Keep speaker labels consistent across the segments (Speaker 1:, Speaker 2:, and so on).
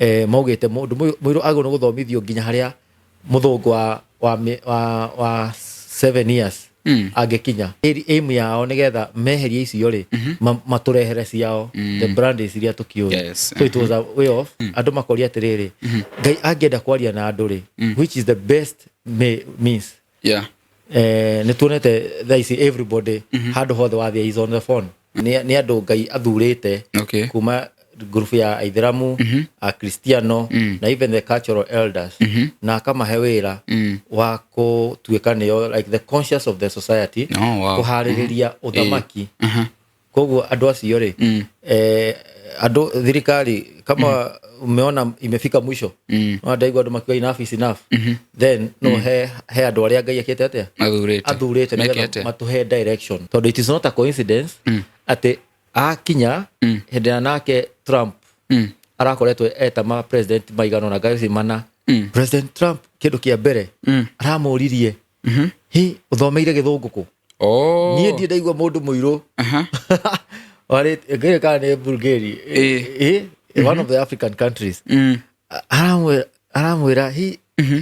Speaker 1: Maugĩte mũndũ mũirũ agĩrĩirwo nĩ gũthomithio nginya harĩa mũthũngũ wa 7 years angĩkinya. Aim yao nĩgetha meherie icio rĩ, matũrehere ciao, the brands iria tũkĩũĩ. So it was a way of andũ makoria atĩrĩrĩ, Ngai angĩenda kwaria na andũ rĩ, which is the best means? Nĩ tuonete thaa ici everybody handũ hothe wathiĩ is on the phone. Nĩ andũ Ngai athurĩte kuma ngurubu ya Aithĩramu, Akristiano na even the cultural elders, na akamahe wĩra wa kũtuĩka nĩo like the conscious of the society, kũharĩrĩria ũthamaki. Koguo andũ acio rĩ, andũ thirikari kama umeona imefika mwisho, no ndaigua andũ makiuga enough is enough, then no he andũ arĩa Ngai ekĩte atĩa?
Speaker 2: Athurĩte.
Speaker 1: Athurĩte
Speaker 2: Meke
Speaker 1: nĩgetha
Speaker 2: atĩa?
Speaker 1: matũhe direction, tondũ it is not a coincidence atĩ akinya hĩndĩ ĩrĩa nake Trump arakoretwo eta ma president maigana ũna ngaci mana. President Trump kĩndũ kĩa mbere aramũririe, "Hi, ũthomeire gĩthũngũ kũ?" Niĩ ndiĩ ndaigua mũndũ mũirũ warĩ kana nĩ Bulgaria, one of the African countries, aramwĩra he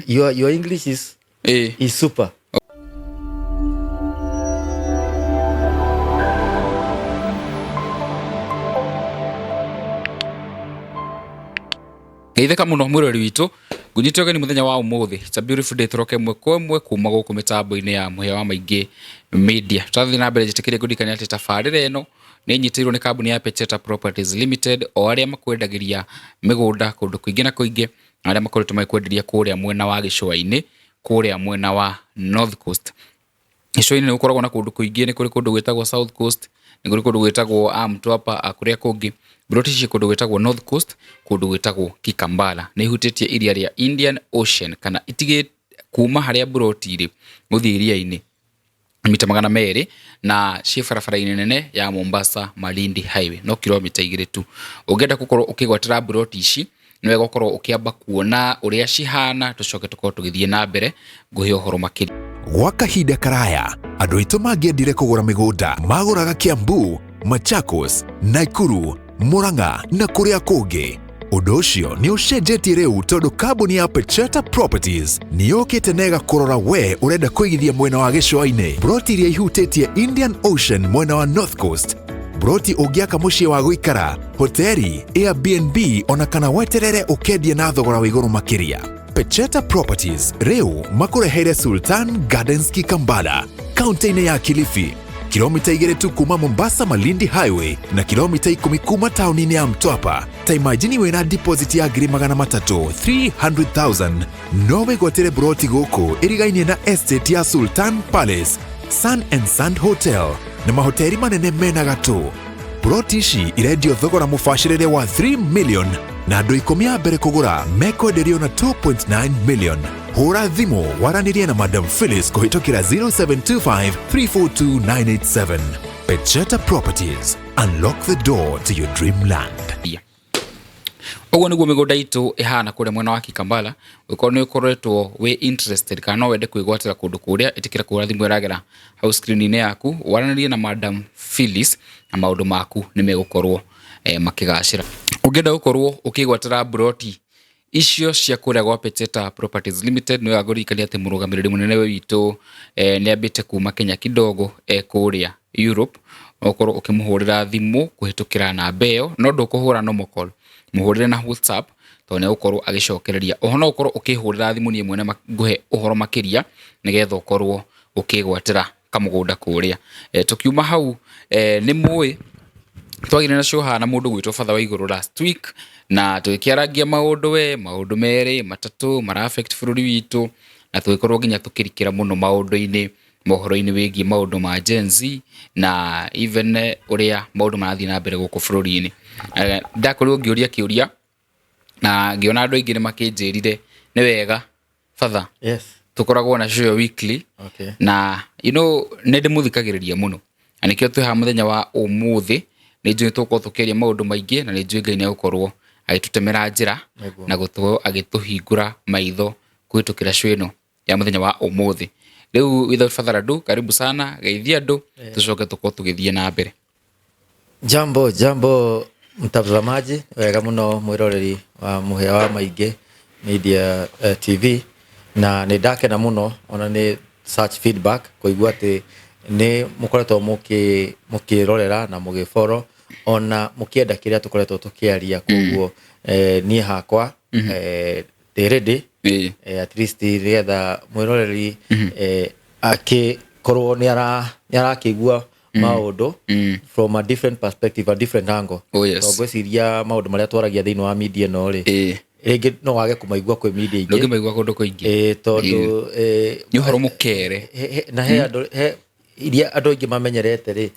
Speaker 1: your English is is super.
Speaker 2: Geithĩka mũno mwĩrori witũ, ngũnyite ũgeni mũthenya wa ũmũthĩ. It's a beautiful day, tũroke ĩmwe kwa ĩmwe kuma gũkũ mĩtambo-inĩ ya Mũhĩa wa Maingĩ Media. Twathiĩ na mbere, njĩtĩkĩrie ngũririkanie atĩ tabarĩra ĩno nĩ ĩnyitĩrĩirwo nĩ kambuni ya Pecheta Properties Limited, o arĩa makwendagĩria mĩgũnda kũndũ kũingĩ na kũingĩ, na arĩa makoretwo magĩkwenderia kũrĩa mwena wa gĩcũa-inĩ, kũrĩa mwena wa North Coast. Gĩcũa-inĩ nĩ gũkoragwo na kũndũ kũingĩ, nĩ kũrĩ kũndũ gwĩtagwo South Coast, nĩ kũrĩ kũndũ gwĩtagwo Mtwapa, kũrĩa kũngĩ. Mburoti ici kũndũ gwĩtagwo North Coast, kũndũ gwĩtagwo Kikambala. Nĩ ihutĩtie iria rĩa Indian Ocean, kana itigĩ kuma harĩa mburoti irĩ gũthiĩ iria-inĩ mita 200, na ciĩ barabara-inĩ nene ya Mombasa Malindi Highway, no kilomita 2 tu. Ũngĩenda gũkorwo ũkĩgwatĩra mburoti ici, nĩ wega ũkorwo ũkĩamba kuona ũrĩa cihana, tũcoke tũkorwo tũgĩthiĩ na mbere ngũhe ũhoro makĩria.
Speaker 3: Gwa kahinda karaya, andũ aitũ mangĩendire kũgũra mĩgũnda magũraga Kiambu, Machakos, Nakuru, Murang'a na kũrĩa kũngĩ. Ũndũ ũcio nĩ ũcenjetie rĩu tondũ kambuni ya Pecheta Properties nĩ yũkĩte na ĩgakũrora we ũrenda kũigithia mwena wa gĩcũa-inĩ, broti iria ihutĩtie Indian Ocean mwena wa North Coast, broti ũngĩaka mũciĩ wa gũikara, hoteri, Airbnb ona kana weterere ũkendie na thogora wa igũrũ makĩria. Pecheta Properties rĩu makũreheire Sultan Gardens Kikambala, kaunti-inĩ ya Kilifi, kilomita 2 tu kuma Mombasa Malindi Highway na kilomita 10 kuma taũni-inĩ ya Mtwapa. Ta imagine wĩna deposit ya 300,000, 300,000, no wĩgwatĩre broti gũkũ ĩrigainie na estate ya Sultan Palace, Sun and Sand Hotel na mahoteri manene mena gatũ. Broti ici irendio thogora mũbacĩrĩre wa 3 million, na andũ 10 a mbere kũgũra mekwenderio na 2.9 million. Hũra thimũ waranĩrie na Madam Phyllis kũhĩtũkĩra 0725 342 987. Pecheta Properties, unlock the door to your dreamland.
Speaker 2: Ũguo nĩguo mĩgũnda itũ ĩhana kũrĩa mwena wa Kikambala. Ũngĩkorwo nĩ ũkoretwo wĩ interested kana no wende kwĩgwatĩra kũndũ kũrĩa, ĩtĩkĩra kũhũra thimũ ĩragera hau screen-inĩ yaku, waranĩrie na Madam Phyllis na maũndũ maku nĩ megũkorwo makĩgacĩra. Ũngĩenda gũkorwo ũkĩgwatĩra mburoti icio cia kũrĩa gwa Pecheta Properties Limited, nĩ wega ngũririkanie atĩ mũrũgamĩrĩri mũnene witũ nĩ ambĩte kuma Kenya kidogo, kũrĩa Europe. No ũkorwo ũkĩmũhũrĩra thimũ kũhĩtũkĩra namba ĩyo, no ndũkũhũra normal call, mũhũrĩre na WhatsApp tondũ nĩ egũkorwo agĩcokereria. Oho no ũkorwo ũkĩhũrĩra thimũ niĩ mwene ngũhe ũhoro makĩria nĩgetha ũkorwo ũkĩgwatĩra kamũgũnda kũrĩa. Tũkiuma hau, nĩ mũĩ twagĩire na show haha na mũndũ gwĩtwo Father wa Igũrũ last week, na tũgĩkĩarangia maũndũ we maũndũ merĩ matatũ mara affect bũrũri witũ, na tũgĩkorwo nginya tũkĩrikĩra mũno maũndũ-inĩ mohoro-inĩ wĩgiĩ maũndũ ma Gen Z na even ũrĩa maũndũ marathiĩ na mbere gũkũ bũrũri-inĩ. Ndakorirwo ngĩũria kĩũria na ngĩona andũ aingĩ nĩ makĩnjĩrire nĩ wega Father tũkoragwo na show weekly, na nĩ ndĩmũthikagĩrĩria mũno na nĩkĩo twĩ haha mũthenya wa ũmũthĩ. Nĩ njũĩ tũgũkorwo tũkĩaria maũndũ maingĩ, na nĩ njũĩ Ngai nĩ egũkorwo agĩtũtemera njĩra na gũkorwo agĩtũhingũra maitho kũhĩtũkĩra show ĩno ya mũthenya wa ũmũthĩ. Rĩu without further ado, karibu sana, geithia andũ, tũcoke tũkorwo tũgĩthiĩ na mbere.
Speaker 1: Jambo jambo. Mtazamaji, wega muno mwiroreri wa Mũhĩa wa Maingĩ Media TV, na nĩ ndakena mũno ona nĩ such feedback kũigua atĩ nĩ mũkoretwo mũkĩrorera na mũgĩboro ona mũkĩenda kĩrĩa tũkoretwo tũkĩaria. Koguo niĩ hakwa ndĩ ready, at least nĩgetha mwĩroreri akĩkorwo nĩ arakĩigua maũndũ from a different perspective, a different angle.
Speaker 2: Oh, yes.
Speaker 1: Tondũ ngwĩciria maũndũ marĩa twaragia thĩinĩ wa media ĩno rĩ, rĩngĩ no wage kũmaigua kwĩ media ingĩ.
Speaker 2: Ndũngĩmaigua kũndũ kũingĩ.
Speaker 1: Tondũ
Speaker 2: Nĩ ũhoro mũkere.
Speaker 1: Na he andũ, he iria andũ aingĩ mamenyerete rĩ,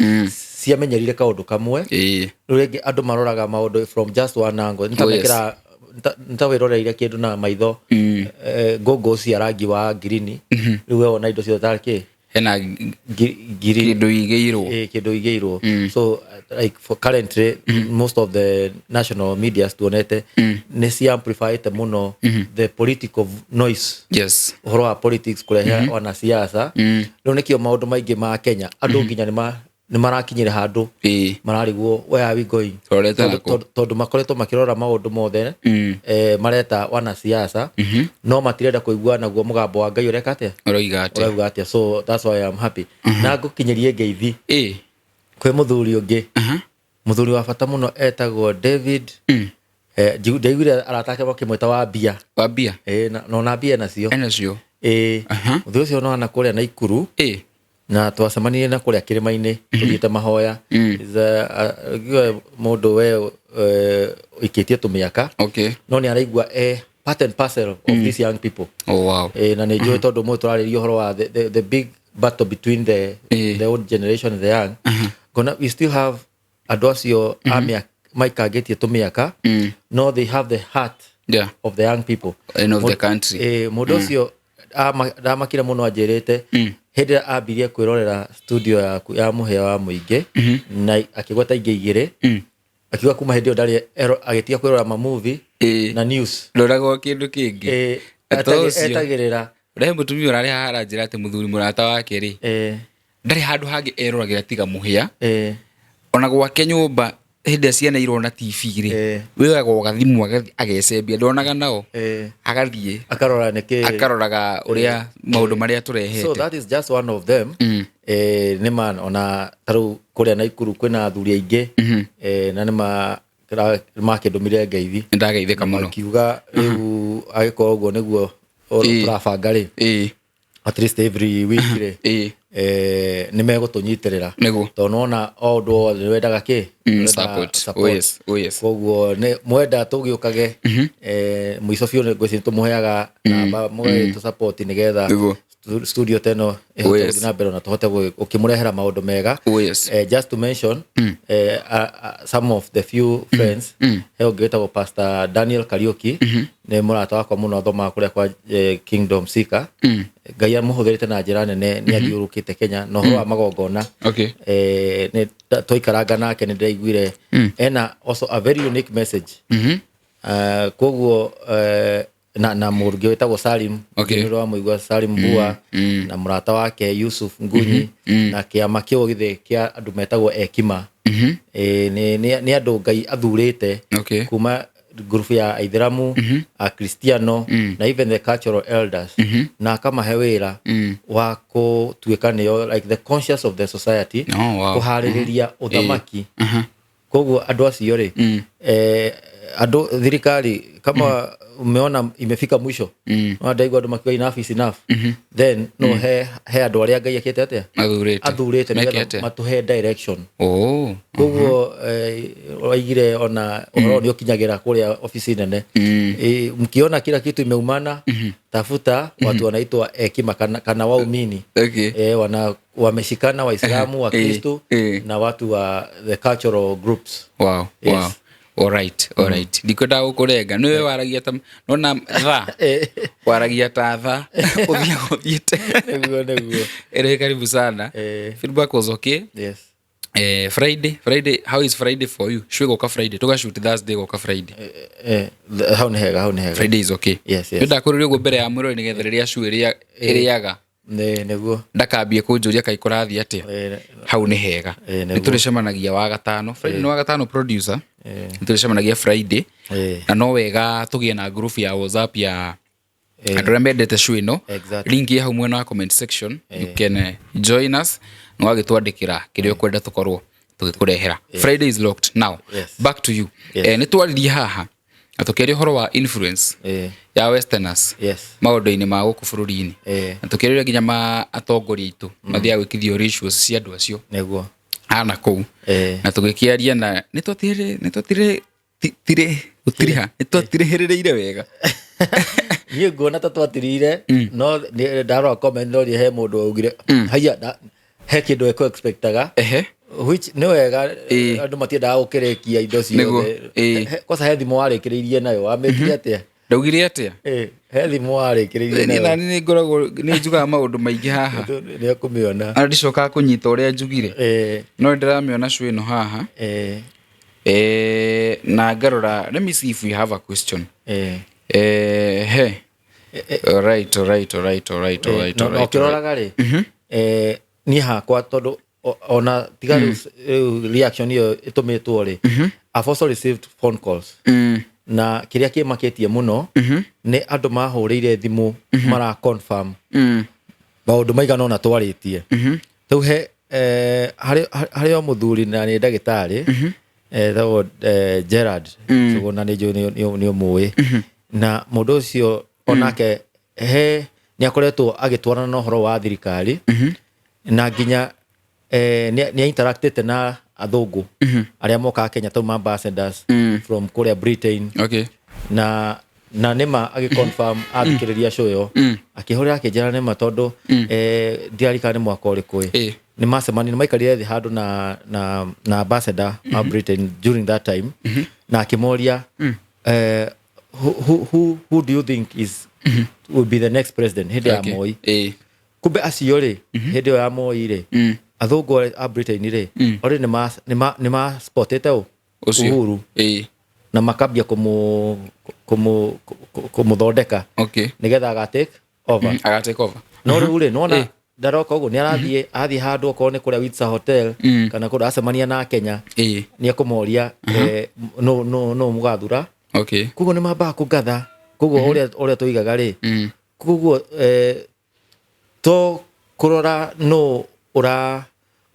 Speaker 1: ciamenyerire kaũndũ kamwe. Rĩu rĩngĩ andũ maroraga maũndũ from just one angle.
Speaker 2: Oh, yes.
Speaker 1: Nĩtamekĩra nĩtawĩroreire kĩndũ na maitho ngũngũ cia rangi wa ngirini, rĩu we wona indo ciothe tarĩ kĩ
Speaker 2: Hena
Speaker 1: ngiri
Speaker 2: kĩndũ igĩirwo.
Speaker 1: Kĩndũ igĩirwo. So like for currently, most of the national medias tuonete nĩ cia amplifyĩte mũno the political noise, ũhoro wa politics, kũrehe wanasiasa. Rĩu nĩkĩo maũndũ maingĩ ma Kenya andũ nginya nĩ marakinyĩra handũ mararigwo, "Where are we going?"
Speaker 2: Tũrorete
Speaker 1: Tondũ-
Speaker 2: nakũ?
Speaker 1: Tondũ makoretwo makĩrora maũndũ mothe mareta wanasiasa, no matirenda kũigua naguo mũgambo wa Ngai ũreka atĩa,
Speaker 2: Ũroiga atĩa.
Speaker 1: ũrauga atĩa. So that's why I'm happy na ngũkinyĩrie ngeithi kwĩ mũthuri ũngĩ, mũthuri wa bata mũno etagwo David. Ndaiguire arata ake makĩmwĩta wa mbia.
Speaker 2: Wambia.
Speaker 1: Na ona mbia nacio.
Speaker 2: Enacio.
Speaker 1: Mũthuri ũcio nona kũrĩa Naikuru na twacemanirie na kũrĩa kĩrĩma-inĩ tũthiĩte mahoya. Is mũndũ we ũikĩtie tũmĩaka, no nĩ araigua part and parcel of these young people.
Speaker 2: Oh, wow.
Speaker 1: Na nĩ njũĩ tondũ mũthĩ tũrarĩria ũhoro wa the big battle between the old generation and the young. Ngona we still have andũ acio a maikangĩtie tũmĩaka, no they have the heart of the young people
Speaker 2: And of the country.
Speaker 1: Mũndũ ũcio ndamakire mũno anjĩrĩte hĩndĩ ĩrĩa ambirie kwĩrorera studio yaku ya Mũhĩa wa Mũingĩ, na akĩgweta ingĩ igĩrĩ, akiuga kuma hĩndĩ ĩyo ndarĩ agĩtiga kwĩrora mamovie na news.
Speaker 2: Ndoragwo kĩndũ kĩngĩ. Ta ũcio.
Speaker 1: Etagĩrĩra.
Speaker 2: Rehe mũtumia ũrarĩ haha aranjĩra atĩ mũthuri mũrata wake rĩ, ndarĩ handũ hangĩ eroragĩra tiga Mũhĩa. Ona gwake nyũmba hĩndĩ ĩrĩa ciana irona TV rĩ, wĩoyagwo gathimũ agecembia ndonaga nao, agathiĩ
Speaker 1: akarora nĩkĩ
Speaker 2: akaroraga ũrĩa maũndũ marĩa
Speaker 1: So
Speaker 2: tũrehete.
Speaker 1: that is just one of them. Nĩ ma ona tarĩu kũrĩa Naikuru kwĩna athuri aingĩ, na nĩ makĩndũmire ngeithi.
Speaker 2: Nĩndageithĩka mũno.
Speaker 1: Makiuga rĩu agĩkorwo ũguo nĩguo tũrabanga rĩ, at least every week rĩ, nĩ megũtũnyitĩrĩra. Tondũ nona o ũndũ wothe nĩ wendaga kĩ? Wendaga
Speaker 2: Support.
Speaker 1: support.
Speaker 2: Oh, yes. Oh, yes.
Speaker 1: Koguo nĩ mwenda tũgĩũkage, mũico biũ nĩ ngwĩciria tũmũheaga namba mũgagĩtũ support nĩgetha studio ta ĩno ĩhote gũthiĩ na mbere na tũhote gũkĩmũrehera maũndũ mega.
Speaker 2: Oh, yes.
Speaker 1: Just to mention some of the few friends, he ũngĩ wĩtagwo Pastor Daniel Kariuki, nĩ mũrata wakwa mũno, athomaga kũrĩa kwa Kingdom Seeker. Ngai amũhũthĩrĩte na njĩra nene, nĩ athiũrũkĩte Kenya na ũhoro wa magongona. Nĩ twaikaranga nake nĩ ndĩraiguire ena also a very unique message. Koguo na mũrũngĩ wĩtagwo Salim, nĩ ũramũigua Salim Mbua, na mũrata wake Yusuf Ngunyi, na kĩama kĩu githĩ kĩa andũ metagwo Ekima. Nĩ andũ Ngai athurĩte kuma ngurubu ya Aithĩramu, Akristiano na even the cultural elders, na akamahe wĩra wa gũtuĩka nĩo like the conscious of the society, kũharĩrĩria ũthamaki. Koguo andũ acio rĩ, andũ thirikari kama umeona imefika mwisho, no ndaigua andũ makiuga enough is enough, then no he andũ arĩa Ngai ekĩte atĩa,
Speaker 2: Athurĩte.
Speaker 1: athurĩte
Speaker 2: Meke
Speaker 1: nĩgetha
Speaker 2: atĩa?
Speaker 1: matũhe direction. Koguo waigire ona ũhoro nĩ ũkinyagĩra kũrĩa ofici nene. Mkiona kila kitu imeumana, tafuta watu wanaitwa ekima kana waumini. Wana wameshikana Waislamu, Wakristo na watu wa the cultural groups. Yes.
Speaker 2: Wow. Alright, alright. Ndikwendaga gũkũrenga nĩwe waragia ta nona tha waragia ta tha ũthiaga ũthiĩte.
Speaker 1: Nĩguo.
Speaker 2: Anyway, karibu sana. Feedback was okay. Friday, how is Friday for you? Shwe goka Friday, tugashoot Thursday goka Friday.
Speaker 1: Hau nĩ hega, hau nĩ hega.
Speaker 2: Friday is okay.
Speaker 1: Yes.
Speaker 2: Ndakũrĩria ũguo mbere ya mwĩrori nĩgetha rĩrĩa cue ĩrĩaga.
Speaker 1: Nĩ nĩguo.
Speaker 2: Ndakambie kũnjũria kaĩ kũrathiĩ atĩa. Hau nĩ hega.
Speaker 1: Nĩguo.
Speaker 2: Nĩ tũrĩcemanagia wa gatano, Friday nĩ wa gatano, producer. Nĩ tũrĩcemanagia Friday. Na no wega tũgĩe na group ya WhatsApp ya andũ arĩa mendete show ĩno. Link ĩ hau mwena wa comment section, you can join us na wagĩtwandĩkĩra kĩrĩa ũkwenda tũkorwo tũgĩkũrehera. Friday is locked now. Back to you. Nĩ twaririe haha na tũkĩaria ũhoro wa influence ya westerners maũndũ-inĩ ma gũkũ bũrũri-inĩ, na tũkĩarĩria nginya ma atongoria aitũ mathiaga gwĩkithio rituals cia andũ acio ana kũu. Na tũgĩkĩaria na nĩ twatirĩ nĩ twatirĩ tirĩ gũtiriha nĩ twatirĩhĩrĩrĩire wega.
Speaker 1: Niĩ nguona ta twatirire, no ndarora comment no he mũndũ waugire haiya he kĩndũ ekũ expectaga, which nĩ wega. Andũ matiendaga gũkĩrĩkia indo ciothe. Kwanza he thimũ warĩkĩrĩirie nayo, wamĩtire atĩa?
Speaker 2: Ndaugire atĩa?
Speaker 1: He thimũ warĩkĩrĩirie
Speaker 2: Niĩ
Speaker 1: nayo.
Speaker 2: Nani nĩ ngoragwo nĩ njugaga maũndũ maingĩ haha.
Speaker 1: Nĩ ekũmĩona.
Speaker 2: Na ndicokaga kũnyita ũrĩa njugire. No nĩndĩramĩona show ĩno haha. Na ngarora, let me see if we have a question. He alright alright alright alright alright
Speaker 1: No
Speaker 2: alright.
Speaker 1: ũkĩroraga rĩ, niĩ hakwa tondũ ona tiga rĩu reaction ĩyo ĩtũmĩtwo rĩ, I've also received phone calls. Na kĩrĩa kĩmakĩtie mũno nĩ andũ mahũrĩire thimũ mara confirm maũndũ maigana ũna twarĩtie. Rĩu he harĩ o mũthuri na nĩ ndagĩtarĩ etagwo Gerard Suguna, nĩ njũĩ nĩ ũmũĩ, na mũndũ ũcio onake he nĩ akoretwo agĩtwarana na ũhoro wa thirikari na nginya nĩ interactĩte na athũngũ arĩa mokaga Kenya tau ma ambassadors from kũrĩa Britain. Na nĩma agĩconfirm athikĩrĩria show ĩyo, akĩhũrĩra akĩnjĩra nĩma tondũ ndirarikana nĩ mwaka ũrĩkũ ĩ nĩ macemania, nĩ maikarire thĩ handũ na ambassador wa Britain during that time na akĩmoria, who do you think is will be the next president hĩndĩ ya Moi? Kumbe acio rĩ, hĩndĩ ĩyo ya Moi rĩ, athũngũ a Britain rĩ, already nĩ ma spotĩte ũ?
Speaker 2: Ũcio.
Speaker 1: Uhuru. Na makambia kũmũthondeka nĩgetha aga take over.
Speaker 2: Aga take over.
Speaker 1: No rĩu rĩ, nona ndaroka ũguo nĩ arathiĩ athiĩ handũ okorwo nĩ kũrĩa Windsor Hotel kana kũndũ acemania na Kenya, nĩ ekũmoria, no mũgathura. Koguo nĩ mambaga kũngatha, koguo ũrĩa tũigaga rĩ, koguo to kũrora no ũra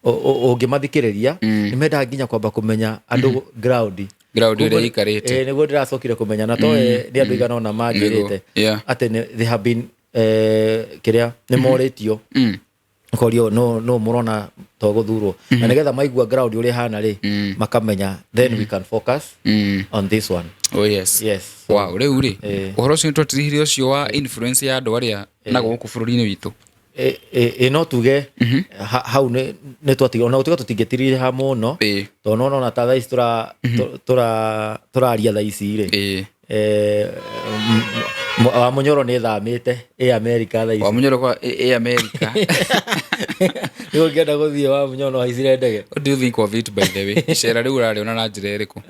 Speaker 1: ũngĩmathikĩrĩria, nĩ mendaga nginya kwamba kũmenya andũ ground.
Speaker 2: Ground ũrĩa
Speaker 1: Koguo-
Speaker 2: ĩikarĩte.
Speaker 1: Nĩguo ndĩracokire kũmenya na to nĩ andũ igana ũna manjĩrĩte atĩ they have been kĩrĩa nĩ morĩtio, korio no mũrona to gũthurwo, na nĩgetha maigua ground ũrĩa ĩhana rĩ, makamenya then we can focus on this one.
Speaker 2: Oh yes.
Speaker 1: Yes.
Speaker 2: Wow, rĩu rĩ, ũhoro ũcio nĩ twatirihire ũcio wa influence ya andũ arĩa na gũkũ bũrũri-inĩ witũ.
Speaker 1: Ĩ no tuge hau nĩ twatiga, ona gũtuĩka tũtingĩtirĩha mũno, tondũ nona ona ta thaa ici tũraria thaa ici rĩ, wa Mũnyoro nĩ thamĩte ĩ America thaa ici.
Speaker 2: Wa Mũnyoro kwa ĩ America.
Speaker 1: Nĩguo ũngĩenda gũthiĩ wa Mũnyoro no haicire ndege.
Speaker 2: What do you think of it, by the way? Icera rĩu ũrarĩona na njĩra ĩrĩkũ?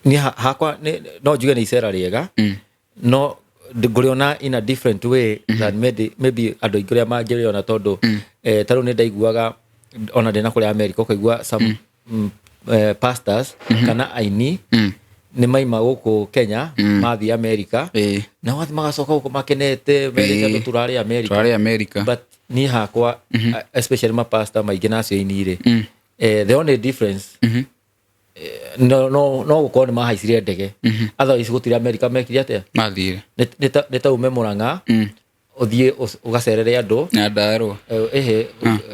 Speaker 1: Niĩ hakwa no njuge nĩ icera rĩega, no ngũrĩona in a different way than maybe andũ aingĩ ũrĩa mangĩrĩona, tondũ ta rĩu nĩ ndaiguaga ona ndĩ na kũrĩa America, ũkaigua some pastors kana aini nĩ maima gũkũ Kenya mathiĩ America, na wathiĩ magacoka gũkũ makenete merĩte andũ tũrarĩ America.
Speaker 2: Twarĩ America.
Speaker 1: But niĩ hakwa, especially mapasta maingĩ na acio aini rĩ, the only difference, no gũkorwo nĩ mahaicire ndege, otherwise gũtirĩ America mekire atĩa.
Speaker 2: Mathire.
Speaker 1: Nĩ ta ume Mũrang'a ũthiĩ ũgacerere andũ
Speaker 2: Nyandarũa.
Speaker 1: Ĩhĩ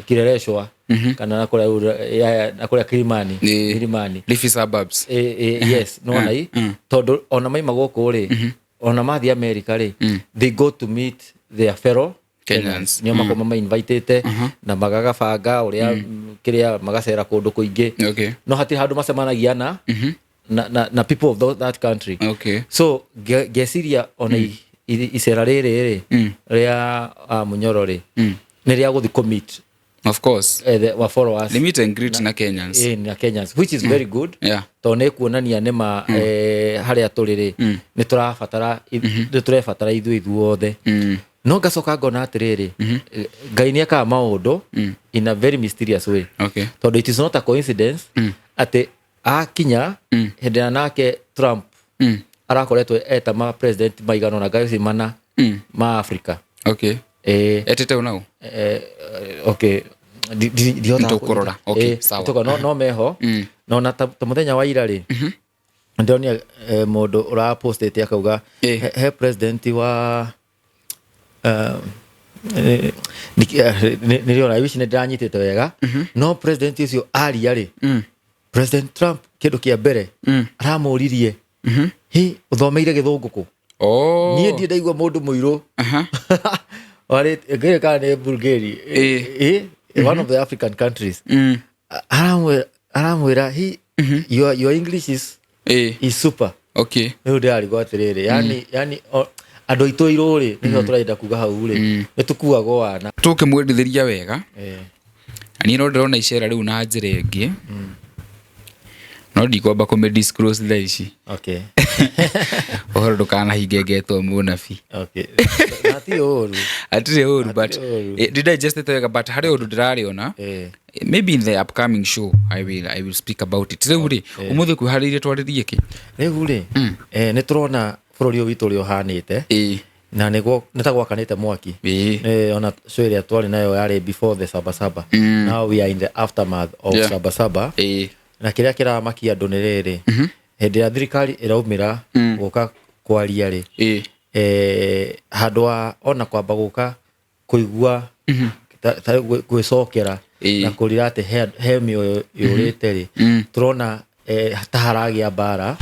Speaker 1: Kileleshwa kana na kũrĩa Kilimani, Milimani.
Speaker 2: Leafy suburbs.
Speaker 1: Yes, nona i tondũ ona maima gũkũ rĩ, ona mathiĩ America rĩ, they go to meet their fellow
Speaker 2: Kenyans.
Speaker 1: Nĩo makorwo mamainvitĩte na magagabanga ũrĩa kĩrĩa magacera kũndũ kũingĩ, no hatirĩ handũ macemanagia na people of that country. So ngeciria ona icera rĩrĩ rĩ rĩa Mũnyoro rĩ, nĩ rĩa gũthiĩ kũ-meet
Speaker 2: Of course.
Speaker 1: Wa followers.
Speaker 2: Ni meet and greet na Kenyans.
Speaker 1: Na Kenyans, which is very good, tondũ nĩ kuonania nĩma harĩa tũrĩ rĩ, nĩ tũrabatara nĩ tũrebatara ithuĩ ithuothe. No ngacoka ngona atĩrĩrĩ, Ngai nĩ ekaga maũndũ in a very mysterious way, tondũ it is not a coincidence atĩ akinya hĩndĩ ĩrĩa nake Trump arakoretwo eta ma president maigana ũna, ngaici mana ma Africa.
Speaker 2: Etete unau?
Speaker 1: Okay, ndihotaga.
Speaker 2: Nĩtũkũrora. Okay, sawa.
Speaker 1: No meho no na ta mũthenya wa ira rĩ, ndĩronire mũndũ ũrapostĩte akauga he president wa nĩrĩona, I wish nĩ ndĩranyitĩte wega, no president ũcio aria rĩ, President Trump kĩndũ kĩa mbere aramũririe, "Hi, ũthomeire gĩthũngũ kũ?"
Speaker 2: Oh.
Speaker 1: Niĩ ndirĩ ndaigua mũndũ mũirũ warĩ ngĩrĩ kana nĩ Bulgaria, one of the African countries, aramwĩra he your English is is super. Rĩu ndĩrarigwo atĩrĩrĩ, yani andũ aitũ airũ rĩ, nĩkĩo tũrenda kuga hau rĩ, nĩ tũkuagwo wana.
Speaker 2: Tũkĩmwendithĩria wega. Na niĩ no ndĩrona icera rĩu na njĩra ĩngĩ, no ndikwamba kũmĩ disclose thaa ici. Ũhoro ndũkanahinge ngetwo mũnabi.
Speaker 1: Okay, na ti ũru.
Speaker 2: Hatirĩ ũru, but
Speaker 1: ũru.
Speaker 2: Ndidigestĩte wega, but harĩ ũndũ ndĩrarĩona. Maybe in the upcoming show I will speak about it. Rĩu rĩ, ũmũthĩ kwĩharĩirie twarĩrie kĩ?
Speaker 1: Rĩu rĩ, nĩ tũrona bũrũri ũyũ witũ ũrĩa ũhanĩte, na nĩguo nĩ ta gwakanĩte mwaki. Ona show ĩrĩa twarĩ nayo yarĩ before the Sabasaba. Now we are in the aftermath of Sabasaba. Na kĩrĩa kĩramakia andũ nĩ rĩrĩ, hĩndĩ ĩrĩa thirikari ĩraumĩra gũka kwaria rĩ, handũ wa ona kwamba gũka kũigua ta gwĩcokera na kũrira atĩ he mĩoyo yũrĩte rĩ, tũrona ta haragĩa mbara,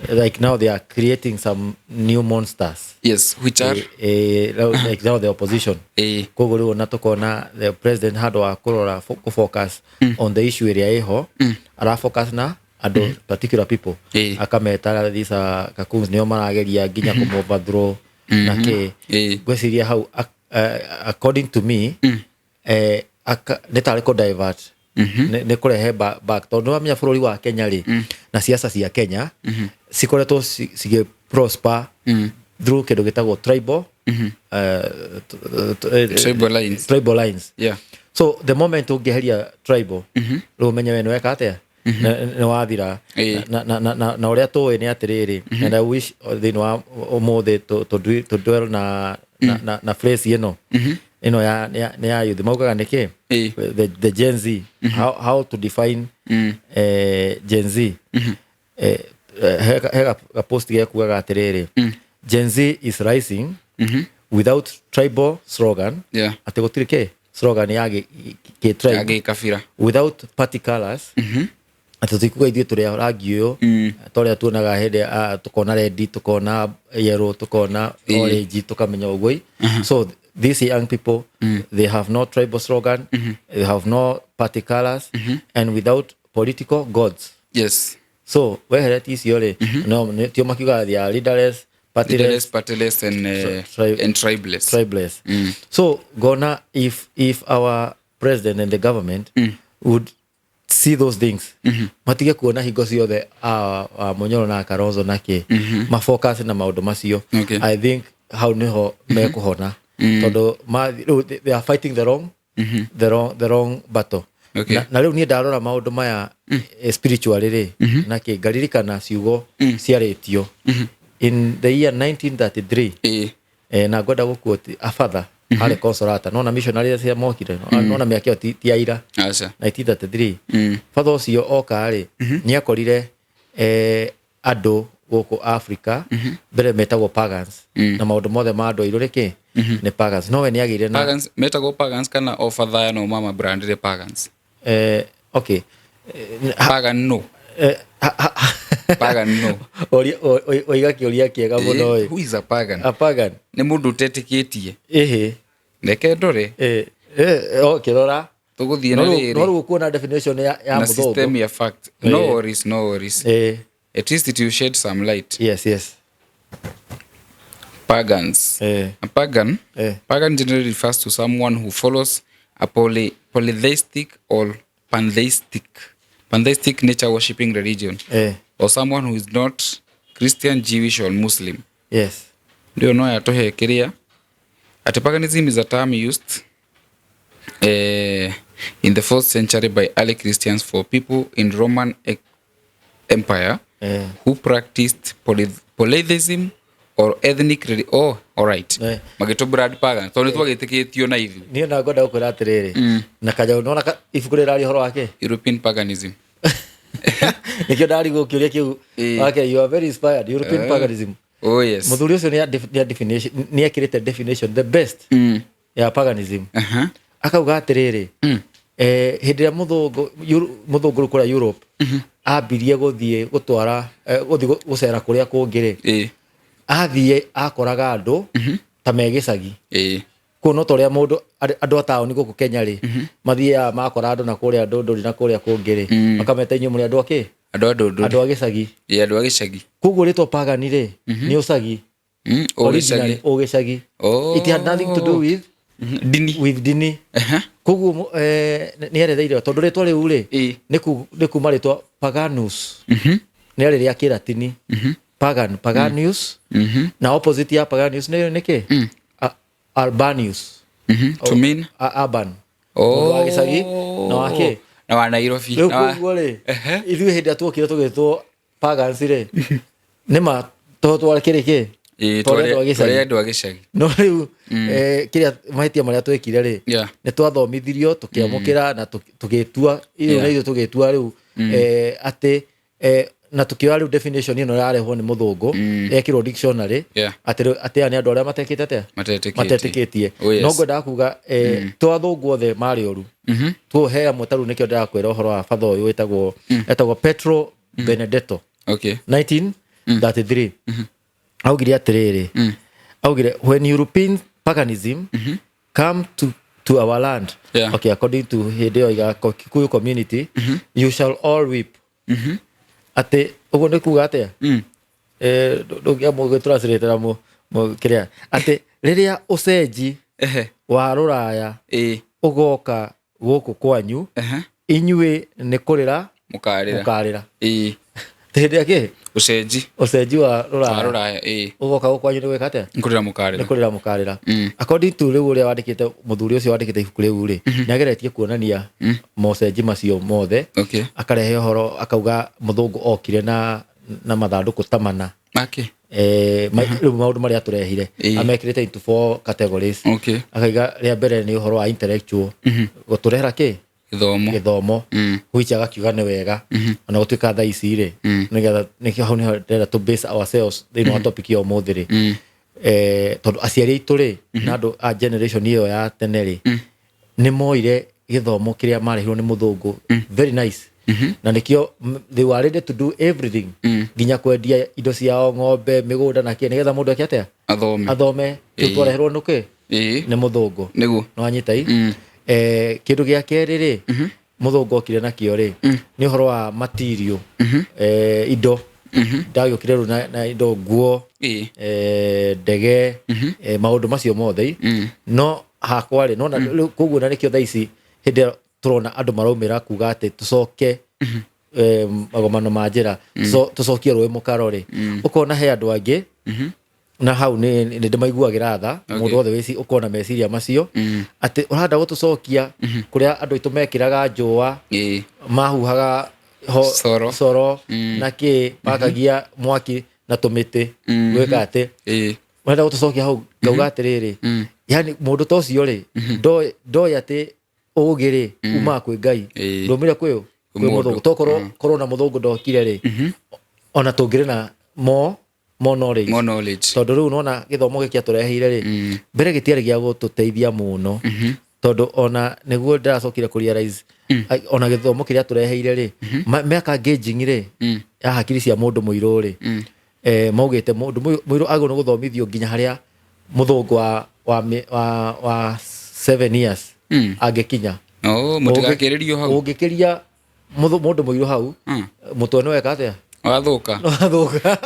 Speaker 1: like now they are creating some new monsters.
Speaker 2: Yes, which are?
Speaker 1: Like now the opposition. Koguo rĩu ona tũkona the president, handũ wa kũrora kũ-focus on the issue ĩrĩa ĩho, ara focus na andũ, particular people, akameta these kakuns nĩo marageria nginya kũmũ overthrow na kĩ. Ngwĩciria hau according to me, nĩ tarĩ kũ divert, nĩ kũrehe back, tondũ nĩ wamenya bũrũri wa Kenya rĩ, na siasa cia Kenya cikoretwo cigĩ prosper through kĩndũ gĩtagwo tribal
Speaker 2: Tribal lines.
Speaker 1: Tribal lines. So the moment ũngĩeheria tribal, rĩu ũmenye we nĩ weka atĩa, nĩ wathira. Na ũrĩa tũĩ nĩ atĩrĩrĩ, and I wish thĩinĩ wa ũmũthĩ to dwell na phrase ĩno nĩ ya youth maugaga nĩkĩ, the Gen Z, how to define Gen Z. He ga post gekugaga atĩrĩrĩ, "Gen Z is rising without tribal slogan," atĩ gũtirĩ kĩ slogan ya gĩ tribe,
Speaker 2: ya gĩkabira,
Speaker 1: without party colors, atĩ tũtikuga ithuĩ tũrĩ a rangi ũyũ, ta ũrĩa tuonaga hĩndĩ tũkona red, tũkona yellow, tũkona orange, tũkamenya ũguo. So these young people, they have no tribal slogan, they have no party colors, and without political gods. So weheretie icio rĩ, no tio makiugaga they are leaderless, partyless,
Speaker 2: leaderless, partyless and and tribeless.
Speaker 1: Tribeless. So gona if our president and the government would see those things, matige kuona hingo ciothe Munyoro na Kalonzo na kä mafocus na maũndũ macio, I think hau niho mekũhona, tondũ rĩu they are fighting the wrong battle. Na rĩu niĩ ndarora maũndũ maya spiritually rĩ, na kĩ ngaririkana ciugo ciarĩtio in the year 1933. Na ngwenda gũquote a father harĩ Consolata, nona missionary cia mokire, nona mĩaka ĩyo ti aira.
Speaker 2: Aca.
Speaker 1: 1933, father ũcio oka rĩ, nĩ akorire andũ gũkũ Africa mbere metagwo pagans, na maũndũ mothe ma andũ airũ rĩ nĩ pagans, no we nĩ agĩire na
Speaker 2: Pagans metagwo pagans kana o fathaya no mama brandire pagans?
Speaker 1: Okay.
Speaker 2: Pagan no. Pagan no.
Speaker 1: Oiga kĩũria kĩega mũno ĩ.
Speaker 2: Who is a pagan?
Speaker 1: A pagan.
Speaker 2: Nĩ mũndũ ũtetĩkĩtie.
Speaker 1: Ĩhĩ.
Speaker 2: Reke ndore.
Speaker 1: Ũkĩrora.
Speaker 2: Tũgũthiĩ na
Speaker 1: no
Speaker 2: rĩrĩ
Speaker 1: rĩu ũkuona definition ya
Speaker 2: na
Speaker 1: mũthũngũ
Speaker 2: system ya fact. No worries, no worries. At least it will shed some light.
Speaker 1: Yes.
Speaker 2: Pagans. A pagan, pagan generally refers to someone who follows a polytheistic or pantheistic nature worshipping religion, or someone who is not Christian, Jewish or Muslim. Ndio no yatũhe kĩrĩa Atĩ paganism is a term used in the fourth century by early Christians for people in Roman Empire who practiced polytheism or ethnic oh, all right. Magĩtwo blood pagan tondũ nĩ twagĩtĩkĩtio na ithuĩ.
Speaker 1: Niĩ na ngwenda gũkwĩra atĩrĩrĩ, na kanyau nona ibuku rĩrĩ raria ũhoro wake.
Speaker 2: European paganism.
Speaker 1: Nĩkĩo ndarigwo kĩũria kĩu. Okay, you are very inspired. European paganism.
Speaker 2: Oh yes.
Speaker 1: Mũthuri ũcio nĩ ekĩrĩte definition the best ya paganism. Akauga atĩrĩrĩ, hĩndĩ ĩrĩa mũthũngũ rĩu kũrĩa Europe ambirie gũthiĩ gũtwara, gũthiĩ gũcera kũrĩa kũngĩ rĩ, athiĩ akoraga andũ ta me gĩcagi. Kũu no ta ũrĩa mũndũ andũ a taũni gũkũ Kenya rĩ, mathiaga makora andũ na kũrĩa Ndũndũri na kũrĩa kũngĩ rĩ, makameta inyuĩ mũrĩ andũ a kĩ?
Speaker 2: Andũ a Ndũndũri.
Speaker 1: Andũ a gĩcagi.
Speaker 2: Ĩĩ, andũ a gĩcagi.
Speaker 1: Koguo rĩtwa pagani rĩ, nĩ ũcagi.
Speaker 2: O
Speaker 1: Originally,
Speaker 2: gĩcagi.
Speaker 1: o gĩcagi.
Speaker 2: Oh.
Speaker 1: It had nothing to do with
Speaker 2: Dini.
Speaker 1: with dini. Koguo nĩ eretheire tondũ rĩtwa rĩu rĩ, nĩ kuma rĩtwa paganus. Nĩ rĩarĩ rĩa Kĩratini. Pagan, paganius. Na opposite ya paganius nĩ kĩ? Albanius.
Speaker 2: To mean?
Speaker 1: Urban.
Speaker 2: Oh.
Speaker 1: Mũndũ wa gĩcagi na wa kĩ?
Speaker 2: Na wa Nairobi.
Speaker 1: Rĩu
Speaker 2: Na wa
Speaker 1: koguo rĩ, ithuĩ hĩndĩ ĩrĩa tuokire tũgĩtwo pagans rĩ, nĩ ma tondũ twarĩ kĩ?
Speaker 2: Ĩĩ,
Speaker 1: Twarĩ andũ a gĩcagi.
Speaker 2: twarĩ andũ a gĩcagi.
Speaker 1: No rĩu, kĩrĩa mahĩtia marĩa twekire rĩ, nĩ twathomithirio tũkĩamũkĩra na tũgĩtua, ithuĩ na ithuĩ tũgĩtua rĩu, atĩ, na tũkĩoya rĩu definition ĩno yarehwo nĩ mũthũngũ, yekĩrwo dictionary, atĩ rĩu, atĩ aya nĩ andũ arĩa matekĩte atĩa?
Speaker 2: Matetĩkĩtie.
Speaker 1: Matetĩkĩtie.
Speaker 2: Oh, yes.
Speaker 1: No ngwendaga kuga, to athũngũ othe marĩ oru. Tuo he amwe ta rĩu nĩkĩo ndĩrakwĩra ũhoro wa batha ũyũ etagwo Petro Benedetto. 1933. Augire atĩrĩrĩ, augire when European paganism come to our land, okay, according to hĩndĩ ĩyo iga Kikuyu community, you shall all weep. Atĩ ũguo nĩ kuga atĩa? Ndũngĩamua gũtranslate kĩrĩa. Atĩ rĩrĩa ũcenji wa rũraya ũgoka gũkũ kwanyu, inyuĩ nĩ kũrĩra
Speaker 2: Mũkarĩra.
Speaker 1: Mũkarĩra. Hĩndĩ ya kĩ?
Speaker 2: Ũcenji.
Speaker 1: Ũcenji wa rũraya.
Speaker 2: Wa rũraya, ĩĩ.
Speaker 1: Ũgoka gũkũ kwanyu nĩ gwĩka atĩa?
Speaker 2: Nĩ kũrĩra mũkarĩra.
Speaker 1: Nĩ kũrĩra mũkarĩra. According to rĩu ũrĩa wandĩkĩte, mũthuri ũcio wandĩkĩte ibuku rĩu rĩ, nĩ ageretie kuonania mocenji macio mothe. Akarehe ũhoro, akauga mũthũngũ okire na mathandũkũ ta mana. Rĩu maũndũ marĩa atũrehire, amekĩrĩte into 4 categories. Akaiga rĩa mbere nĩ ũhoro wa intellectual. Gũtũrehera kĩ?
Speaker 2: Gĩthomo.
Speaker 1: Gĩthomo. Which agakiuga nĩ wega. Ona gũtuĩka thaa ici rĩ, nĩgetha, nĩkĩo hau nĩho ndĩrenda to base ourselves thĩinĩ wa topic ya ũmũthĩ rĩ. Tondũ aciari aitũ rĩ, na andũ a generation ĩyo ya tene rĩ, nĩ moire gĩthomo kĩrĩa marehirwo nĩ mũthũngũ. Very nice. Na nĩkĩo they were ready to do everything. Nginya kwendia indo ciao, ng'ombe, mĩgũnda na kĩ, nĩgetha mũndũ eke atĩa?
Speaker 2: Athome.
Speaker 1: Athome. Kĩu twareherwo nĩ kĩ? Nĩ mũthũngũ.
Speaker 2: Nĩguo.
Speaker 1: Nĩ wanyita i? Kĩndũ gĩa kerĩ rĩ, mũthũngũ okire nakĩo rĩ, nĩ ũhoro wa material. Indo. Ndagĩũkire rĩu na indo, nguo, ndege, maũndũ macio mothe. No hakwa rĩ, nona rĩu koguo na nĩkĩo thaa ici hĩndĩ ĩrĩa tũrona andũ maraumĩra kuga atĩ tũcoke, magomano ma njĩra, tũcokie rũĩ mũkaro rĩ, ũkona he andũ angĩ, na hau nĩ ndĩmaiguagĩra tha, mũndũ wothe ũkona meciria macio, atĩ ũrenda gũtũcokia kũrĩa andũ aitũ mekĩraga njũa, mahuhaga
Speaker 2: Coro.
Speaker 1: coro, na kĩ, makagia mwaki na tũmĩtĩ, gwĩka atĩ. Ũrenda gũtũcokia hau, ngauga atĩrĩrĩ, yani mũndũ ta ũcio rĩ, ndoĩ atĩ ũgĩ rĩ, umaga kwĩ Ngai. Ndũmire kwĩ ũ? Kwĩ
Speaker 2: Mũndũ.
Speaker 1: mũthũngũ. Tokorwo korwo na mũthũngũ ndokire rĩ, ona tũngĩrĩ na more knowledge.
Speaker 2: More knowledge.
Speaker 1: Tondũ rĩu nona gĩthomo gĩkĩ atũreheire rĩ, mbere gĩtiarĩ gĩa gũtũteithia mũno. Tondũ ona nĩguo ndĩracokire kũ realize, ona gĩthomo kĩrĩa atũreheire rĩ, mĩaka engaging rĩ, ya hakiri cia mũndũ mũirũ rĩ, maugĩte mũndũ mũirũ agĩrĩirwo nĩ gũthomithio nginya harĩa mũthũngũ wa 7 years angĩkinya.
Speaker 2: Oh, mũtigakĩrĩrio hau.
Speaker 1: Ũngĩkĩria mũndũ mũirũ hau, mũtwe nĩ weka atĩa?
Speaker 2: Wathũka.
Speaker 1: Wathũka.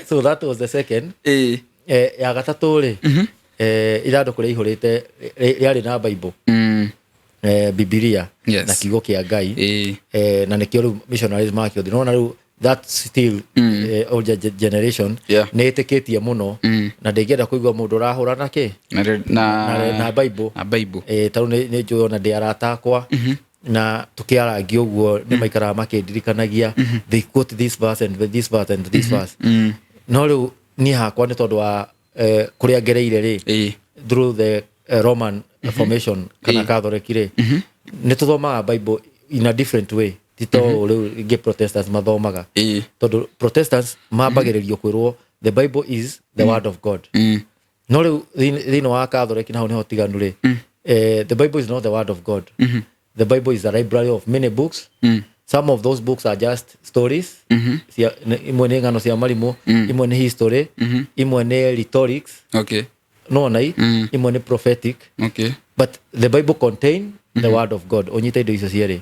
Speaker 1: So that was the second. Ya gatatũ rĩ, ithandũkũ rĩaihũrĩte, rĩarĩ na Bible. Bibilia. Na kiugo kĩa Ngai. Na nĩkĩo rĩu missionaries makĩũthi. Nĩwona rĩu That still older generation nä ä tä kä tie må no na ndä ngä enda kå igua må ndå å rahå ra na kä
Speaker 2: na
Speaker 1: na Bible.
Speaker 2: Na Bible.
Speaker 1: Tarä u nä njå ona ndä arata akwa na tå kä arangia å guo nä maikaraga makä ndirikanagia, they quote this verse and this verse and this verse. No rä u niä hakwa nä tondå wa kå rä a ngereire rä through the Roman formation kana Catholic rĩ, nĩ tũthomaga Bible in a different way, ti to rĩu ingĩ Protestants mathomaga, tondũ Protestants mambagĩrĩrio kwĩrwo the Bible is the word of God. No rĩu thĩinĩ wa Catholic, na hau nĩho tiganu rĩ, the Bible is not the word of God. The Bible is a library of many books. Some of those books are just stories. Imwe nĩ ng'ano cia marimũ, imwe nĩ history, imwe nĩ rhetorics. Nona i imwe nĩ prophetic. But the Bible contain the word of God. Ũnyite indo icio cierĩ.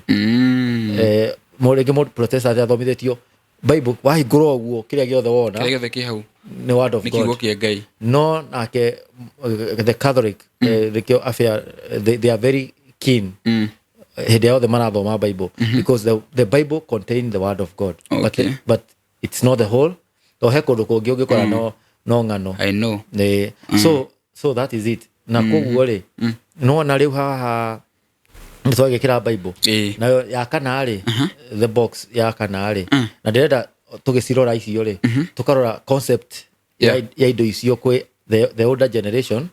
Speaker 1: Rĩngĩ mũndũ Protestant athomithĩtio Bible, wahingũra ũguo kĩrĩa gĩothe wona
Speaker 2: Kĩrĩa gĩothe kĩ hau
Speaker 1: nĩ word of
Speaker 2: nĩ kiugo
Speaker 1: God.
Speaker 2: Kĩa Ngai.
Speaker 1: No nake the Catholic, nĩkĩo affair, they are very keen hĩndĩ yothe marathoma Bible, because the Bible contain the word of God, but it's not the whole, to he kũndũ kũngĩ ũngĩkora no ng'ano.
Speaker 2: I know.
Speaker 1: Nĩ so that is it. Na koguo rĩ, no na rĩu haha nĩ twagĩkĩra Bible. Nayo ya kana rĩ, the box ya kana rĩ, na ndĩrenda tũgĩcirora icio rĩ, tũkarora concept ya indo icio kwĩ the older generation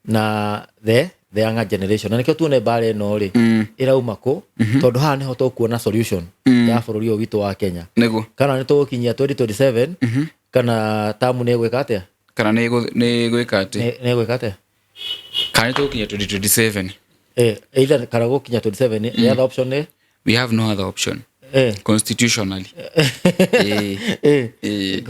Speaker 1: na the younger generation, na nĩkĩo tuone mbara ĩno rĩ ĩrauma kũ, tondũ haha nĩho tũkuona solution ya bũrũri ũyũ witũ wa Kenya. Kana nĩ tũgũkinyia 2027, kana tamu nĩ ĩgwĩka atĩa?
Speaker 2: Kana nĩ gwĩka atĩ
Speaker 1: Nĩ ĩgwĩka atĩa?
Speaker 2: Kana nĩ tũgũkinya 2027.
Speaker 1: Either kana gũkinya 27, the other option nĩ
Speaker 2: We have no other option constitutionally.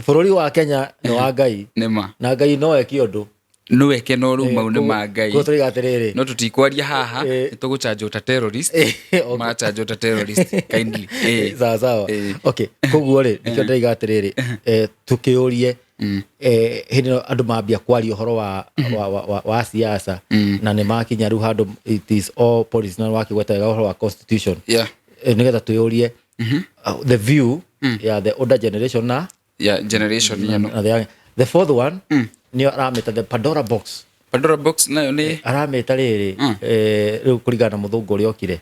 Speaker 1: Bũrũri wa Kenya nĩ wa Ngai.
Speaker 2: Nĩma.
Speaker 1: Na Ngai no eke ũndũ.
Speaker 2: Nĩweke, no rĩu mau nĩ ma Ngai.
Speaker 1: Koguo tũriga atĩrĩrĩ,
Speaker 2: No tũtikwaria haha. Nĩ tũgũchanjwo ta terrorist. Marachanjwo ta terrorist kindly.
Speaker 1: Sawa sawa. Okay, koguo rĩ, nĩkĩo ndĩraiga atĩrĩrĩ, tũkĩũrie hĩndĩ ĩno andũ mambia kwaria ũhoro wa siasa, na nĩ makinya rĩu handũ it is all politics, na wakĩgweta wega ũhoro wa constitution. Nĩgetha twĩyũrie the view ya the older generation na
Speaker 2: Yeah, generation ĩno.
Speaker 1: Na the young. The fourth one nĩyo aramĩta the Pandora box.
Speaker 2: Pandora box nayo nĩ
Speaker 1: Aramĩta rĩrĩ, rĩu kũringana na mũthũngũ ũrĩa okire,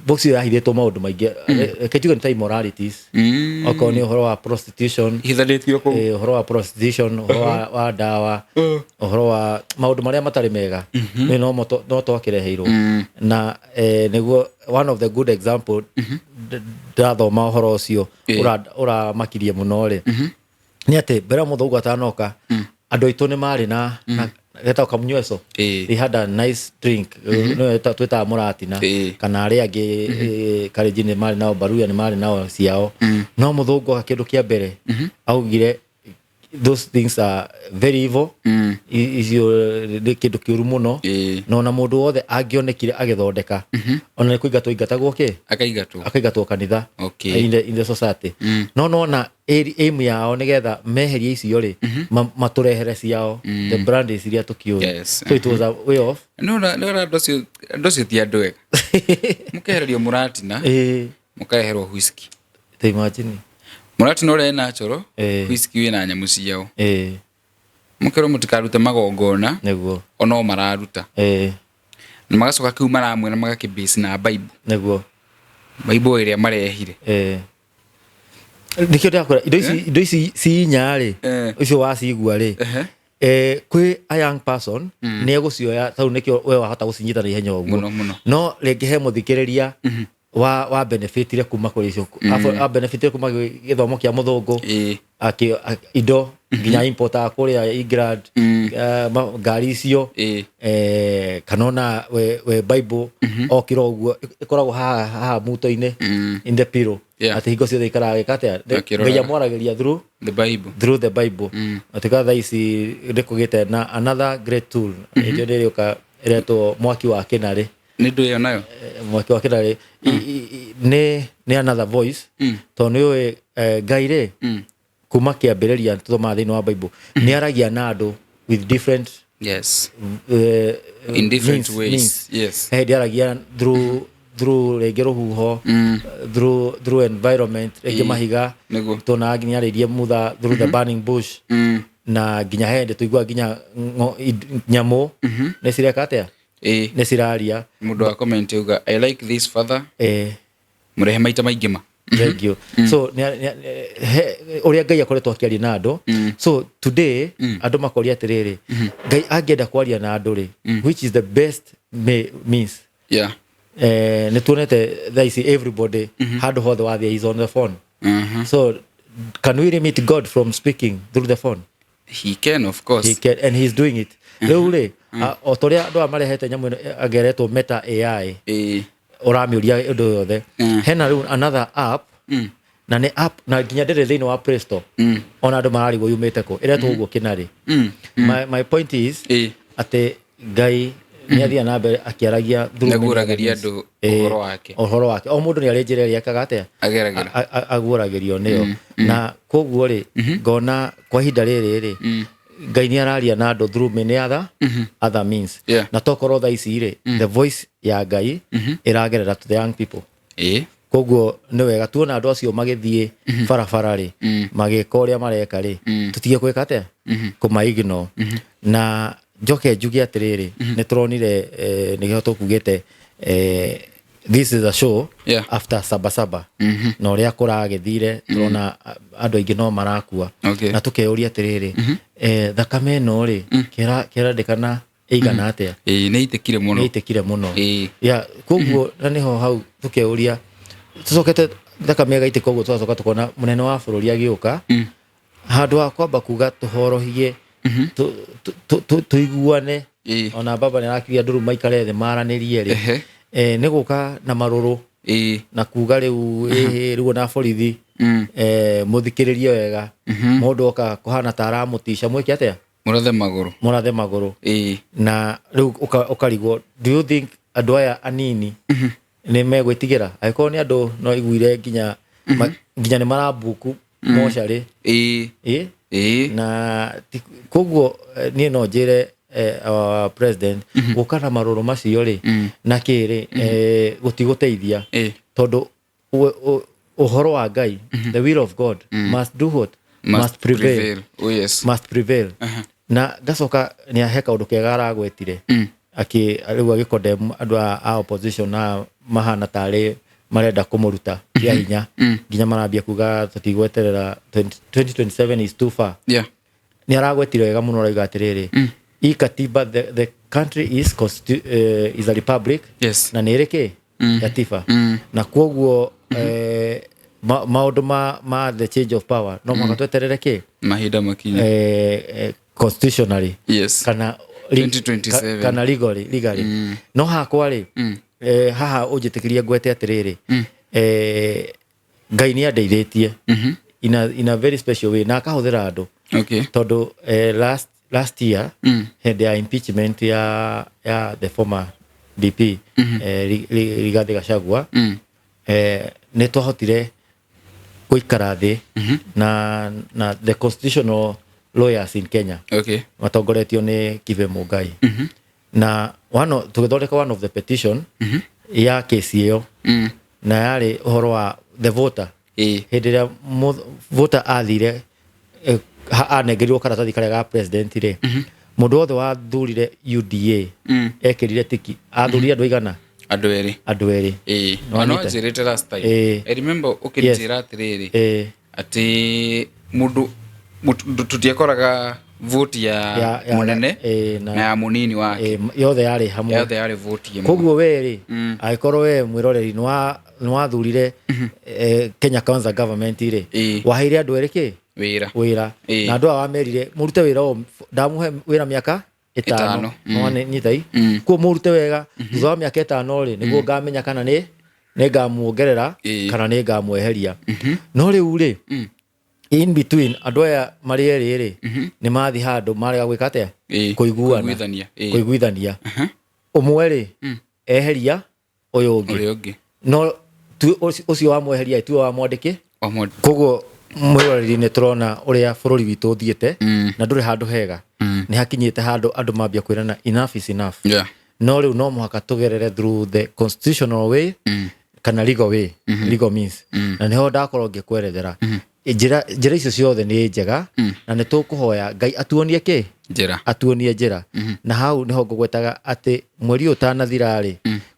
Speaker 1: box ĩyo yahithĩtwo maũndũ maingĩ. Reke njuge nĩ ta immoralities, okorwo nĩ ũhoro wa prostitution.
Speaker 2: Ihithanĩtio kũu.
Speaker 1: Ũhoro wa prostitution, ũhoro wa ndawa, ũhoro wa maũndũ marĩa matarĩ mega. Nĩ no no twakĩreheirwo na nĩguo one of the good example ndathoma ũhoro ũcio ũramakirie mũno rĩ, nĩ atĩ mbere ya mũthũngũ atanoka, andũ aitũ nĩ marĩ na getagwo kamunyweco. They had a nice drink nĩyo twĩtaga mũratina. Kana arĩa angĩ Kalenjin nĩ marĩ nao, Baruya nĩ marĩ nao ciao. No mũthũngũ oka, kĩndũ kĩa mbere augire, those things are very evil. Icio nĩ kĩndũ kĩũru mũno. Na ona mũndũ wothe angĩonekire agĩthondeka, ona nĩ kũingatwo ingatagwo kĩ
Speaker 2: Akaingatwo.
Speaker 1: Akaingatwo kanitha. In the society. No nona aim yao nĩgetha meherie icio rĩ, matũrehere ciao, the brands iria tũkĩũĩ. So it was a way of
Speaker 2: Nĩwona andũ acio ti andũ ega. Mũkehererio mũratina, mũkareherwo whisky.
Speaker 1: Ta imagine.
Speaker 2: Mũratina ũrĩa ĩ natural, whisky wĩna nyamũ ciao. Mũkerwo mũtikarute magongona, ono mararuta. Na magacoka kĩu maramwĩra magakĩbase na Bible. Bible ĩrĩa marehire.
Speaker 1: Nĩkĩo ndĩrakwĩra indo ici ci inya rĩ, icio wacigua rĩ, kwĩ a young person nĩ egũcioya tondũ nĩkĩo we wahota gũcinyita na ihenya ũguo.
Speaker 2: Mũno, mũno.
Speaker 1: No rĩngĩ he mũthikĩrĩria wa benefitire kuma kũrĩ icio, a benefitire kuma gwĩ gĩthomo kĩa mũthũngũ, indo nginya importaga kũrĩa England, ngari icio, kana ona we Bible okĩra ũguo ĩkoragwo haha muto-inĩ, in the pillow, atĩ hingo ciothe ikaraga gĩka atĩa?
Speaker 2: Akĩroraga.
Speaker 1: Ngai amwaragĩria through
Speaker 2: The Bible.
Speaker 1: Through the Bible. Atuĩka thaa ici nĩ kũgĩte na another great tool ĩyo nĩ ĩrĩũka ĩretwo mwaki wa kĩnarĩ.
Speaker 2: Nĩ ndũ ĩyo nayo.
Speaker 1: Mwaki wa kĩnarĩ nĩ another voice, tondũ nĩ ũĩ Ngai rĩ, kuma kĩambĩrĩria tũthomaga thĩinĩ wa Bible, nĩ aragia na andũ with different
Speaker 2: In different
Speaker 1: means,
Speaker 2: ways.
Speaker 1: Means.
Speaker 2: Yes.
Speaker 1: He hĩndĩ aragia through Through rĩngĩ rũhuho, through environment, rĩngĩ mahiga.
Speaker 2: Nĩguo.
Speaker 1: Tuonaga nginya arĩirie Mutha through the burning bush, na nginya he hĩndĩ tũiguaga nginya nyamũ nĩ cireka atĩa? Nĩ ciraria.
Speaker 2: Mũndũ wa comment auga, "I like this father." Mũrehe maita maingĩ ma.
Speaker 1: Thank you. So ũrĩa Ngai akoretwo akĩaria na andũ. So today andũ makoria atĩrĩrĩ, Ngai angĩenda kwaria na andũ rĩ, which is the best means? Nĩ tuonete thaa ici everybody handũ hothe wathiĩ is on the phone. So can we limit God from speaking through the phone?
Speaker 2: He can, of course.
Speaker 1: He can, and he's doing it rĩu rĩ. O ta ũrĩa andũ aya marehete nyamũ ĩno angeretwo Meta AI, ũramĩũria ũndũ yothe. Hena rĩu another app, na nĩ app na nginya ndĩrĩ thĩinĩ wa Play Store, ona andũ mararigwo yumĩte kũ, ĩretwo ũguo kĩnarĩ. My point is atĩ Ngai nĩ athiaga na mbere akĩaragia through many other
Speaker 2: Nĩaguũragĩria
Speaker 1: means.
Speaker 2: andũ ũhoro wake.
Speaker 1: Ũhoro wake. O mũndũ nĩ arĩ njĩra ĩrĩa ekaga atĩa?
Speaker 2: Ageragĩra.
Speaker 1: Aguũragĩrio nĩyo. Na koguo rĩ, ngona kwa ihinda rĩrĩ rĩ, Ngai nĩ araria na andũ through many other means. Na tokorwo thaa ici rĩ, the voice ya Ngai ĩragerera to the young people. Koguo nĩ wega tuona andũ acio magĩthiĩ barabara rĩ, magĩka ũrĩa mareka rĩ, tũtige gwĩka atĩa? Kũma ignore. Na njoke njuge atĩrĩrĩ, nĩ tũronire nĩkĩo tũkugĩte this is a show after Sabasaba, na ũrĩa kũragĩthire tũrona andũ aingĩ no marakua. Na tũkeyũria atĩrĩrĩ, thakame ĩno rĩ, kĩrandĩkana ĩigana atĩa?
Speaker 2: Ĩĩ, nĩ itĩkire mũno.
Speaker 1: Nĩ ĩtĩkire mũno. Ya, koguo na nĩho hau tũkeuria, tũcokete thakame ĩgaitĩka ũguo, tũgacoka tũkona mũnene wa bũrũri agĩũka, handũ ha kwamba kuga tũhorohie, tũiguane, ona baba nĩ arakiuga andũ rĩu maikare thĩ maranĩrie rĩ, nĩ gũka na marũrũ na kuga rĩu ĩhĩ rĩu ona borithi, mũthikĩrĩrie wega, mũndũ oka kũhana ta aramũtica, mwĩke atĩa?
Speaker 2: Mũrathe magũrũ.
Speaker 1: Mũrathe magũrũ. Na rĩu ũkarigwo, do you think andũ aya anini nĩ megwĩtigĩra? Angĩkorwo nĩ andũ no iguire nginya nginya nĩ marambuku mocarĩ. Ĩ? Na koguo niĩ no njĩre our president, gũka na marũrũ macio rĩ, na kĩrĩ gũtigũteithia, tondũ ũhoro wa Ngai, the will of God must do what?
Speaker 2: Must prevail. Oh, yes.
Speaker 1: Must prevail. Na ngacoka nĩ ahe kaũndũ kega aragwetire, akĩ rĩu agĩcondemn andũ a opposition na mahana tarĩ marenda kũmũruta kĩa hinya, nginya marambia kuga tũtigweterera 2027 is too far. Nĩ aragwetire wega mũno, arauga atĩrĩrĩ, hii katiba, the country is a republic, na nĩ ĩrĩ kĩ katiba, na koguo maũndũ ma the change of power no mũhaka tweterere kĩ?
Speaker 2: Mahinda makinye.
Speaker 1: Constitutionally kana
Speaker 2: 2027.
Speaker 1: Kana legally. No hakwa rĩ, haha ũnjĩtĩkĩrie ngwete atĩrĩrĩ, Ngai nĩ andeithĩtie in a very special way na akahũthĩra andũ, tondũ last year, hĩndĩ ya impeachment ya the former DP, Rigathĩ Gachagua, nĩ twahotire gũikara thĩ na the constitutional lawyers in Kenya, matongoretio nĩ Kibe Mungai, na tũgĩthondeka one of the petition ya kesi ĩyo, na yarĩ ũhoro wa the voter. Hĩndĩ ĩrĩa voter athire anengerirwo karatathi karĩa ga president rĩ, mũndũ wothe wathurire UDA, ekĩrire tiki, athurire andũ aigana?
Speaker 2: Andũ erĩ.
Speaker 1: Andũ erĩ.
Speaker 2: Na no
Speaker 1: Nĩwanyita?
Speaker 2: njĩrĩte last time. I remember ũkĩnjĩra atĩrĩrĩ, atĩ mũndũ tũtiakoraga vote ya mũnene na ya mũnini wake.
Speaker 1: Yothe yarĩ hamwe.
Speaker 2: Yothe yarĩ vote ĩmwe.
Speaker 1: Koguo we rĩ, angĩkorwo we mwĩroreri nĩ wathurire Kenya Kwanza government rĩ, waheire andũ erĩ kĩ?
Speaker 2: Wĩra.
Speaker 1: Wĩra. Na andũ aya wamerire mũrute wĩra ũyũ, ndamũhe wĩra mĩaka 5.
Speaker 2: 5.
Speaker 1: Nĩwanyita? Kuo mũrute wega, thutha wa mĩaka 5 rĩ, nĩguo ngamenya kana nĩ ngamuongerera kana nĩ ngamweheria. No rĩu rĩ, in between andũ aya marĩ erĩ rĩ, nĩ mathiĩ handũ marega gwĩka atĩa? Kũiguana.
Speaker 2: Kũiguithania.
Speaker 1: Kũiguithania. Ũmwe rĩ, eheria ũyũ ũngĩ.
Speaker 2: Ũrĩa ũngĩ.
Speaker 1: No ũcio wamweheria tiwe wamwandĩki.
Speaker 2: Wamwandĩki.
Speaker 1: Koguo mwĩroreri, nĩ tũrona ũrĩa bũrũri witũ ũthiĩte, na ndũrĩ handũ hega. Nĩ hakinyĩte handũ andũ mambia kwĩrana enough is enough. No rĩu no mũhaka tũgerere through the constitutional way kana legal way, legal means, na nĩho ndakorwo ngĩkwerethera njĩra icio ciothe nĩ njega, na nĩ tũkũhoya Ngai atuonie kĩ
Speaker 2: Njĩra.
Speaker 1: Atuonie njĩra. Na hau nĩho ngũgwetaga atĩ mweri ũyũ ũtanathira rĩ,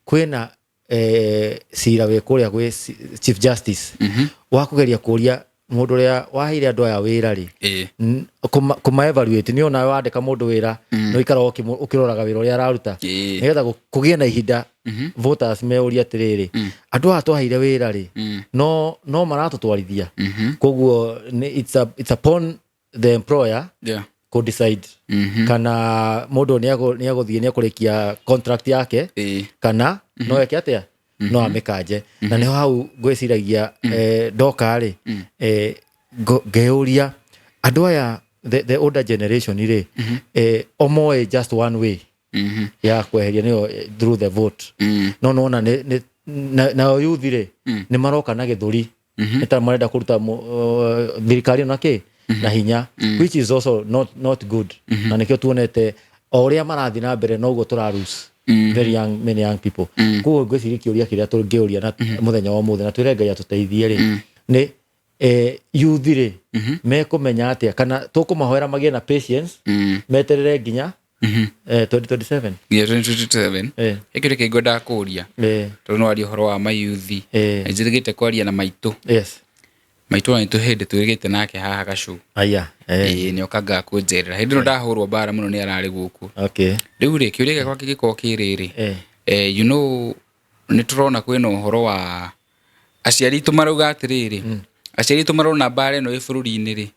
Speaker 1: kwĩna cira wĩ kũrĩa gwĩ Chief Justice wa kũgeria kũria mũndũ ũrĩa waheire andũ aya wĩra rĩ, kũma evaluate. Nĩ onawe wandĩka mũndũ wĩra, nĩ ũikaraga ũkĩroraga wĩra ũrĩa araruta, nĩgetha kũgĩe na ihinda voters meũria atĩrĩrĩ, andũ aya twaheire wĩra rĩ, no maratũtwarithia? Koguo it's upon the employer kũ decide kana mũndũ nĩ egũthiĩ, nĩ ekũrĩkia contract yake, kana no eke atĩa, no amĩkanje. Na nĩho hau ngwĩciragia, ndoka rĩ, ngeyũria andũ aya, the older generation rĩ, o moĩ just one way ya kweheria, nĩyo through the vote. No nona nao youth rĩ, nĩ maroka na gĩthũri, nĩ ta marenda kũruta thirikari ĩno na kĩ na hinya, which is also not good. Na nĩkĩo tuonete o ũrĩa marathiĩ na mbere, noguo tũra lose very young, many young people. Koguo ngwĩciria kĩũria kĩrĩa tũngĩũria na mũthenya wa ũmũthĩ, na twĩre Ngai atũteithie rĩ, nĩ youth rĩ, mekũmenya atĩa, kana tũkũmahoera magĩe na patience, meterere nginya 2027?
Speaker 2: Nginya 2027. Gĩkĩ nĩkĩo ngwendaga kũria, tondũ no waria ũhoro wa mayuthi. Njĩrĩgĩte kwaria na maitũ. Maitũ na nĩtũ hĩndĩ twĩrĩgĩte nake haha gacũ.
Speaker 1: Aya.
Speaker 2: Ĩĩ, nĩ okangaga kũnjerera hĩndĩ ĩno ndahũrwo mbara mũno, nĩ ararĩ gũkũ. Rĩu rĩ, kĩũria gĩakwa kĩngĩkorwo kĩ rĩrĩ, nĩ tũrona kwĩna ũhoro wa aciari aitũ marauga atĩrĩrĩ, aciari aitũ marona mbara ĩno ĩ bũrũri-inĩ rĩ,